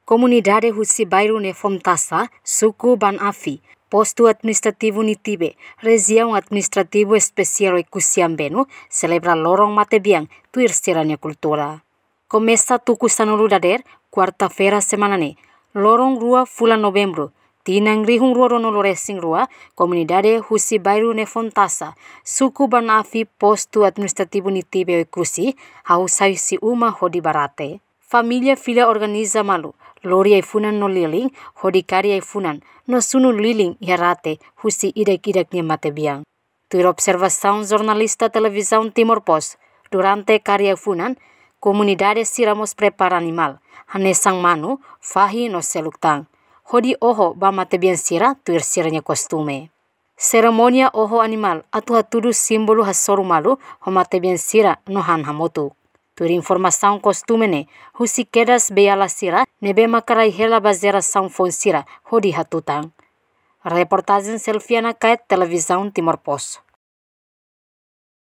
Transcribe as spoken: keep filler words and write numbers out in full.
Komunidade husi bairru Nefontasa, suku Ban Afi, postu administrativu Nitibe, rejiaun administrativu espesiál Oekusi Ambenu, selebra loron matebian tuir sira-nia kultura. Komesa tuku sanulu dadeer, kuarta-feira semana ne'e, loron rua fulan Novembru, tinan rihun rua ruanulu resin rua, komunidade husi bairru Nefontasa, suku Ban Afi, postu administrativu Nitibe Oekusi, hahú sai husi uma hodi bá rate. Família fila organiza malu, lori ai-funan no lilin, hodi kari ai-funan, no sunu lilin iha rate husi ida-idak nia matebian. Tuir observasaun jornalista Televizaun Timor Post, durante kari ai-funan, komunidade sira mós prepara animál, hanesan manu, fahi no seluk tan, hodi oho ba matebian sira tuir sira-nia kostume. Serimónia oho animál atu hatudu símbolu hasoru malu ho matebian sira no han hamutuk. Tuir informasaun, kostume ne'e husi kedas beiala sira ne'ebé maka rai hela ba jerasaun foun sira hodi hatutan. Reportajen Selviana Kaet, Televizaun Timor Post.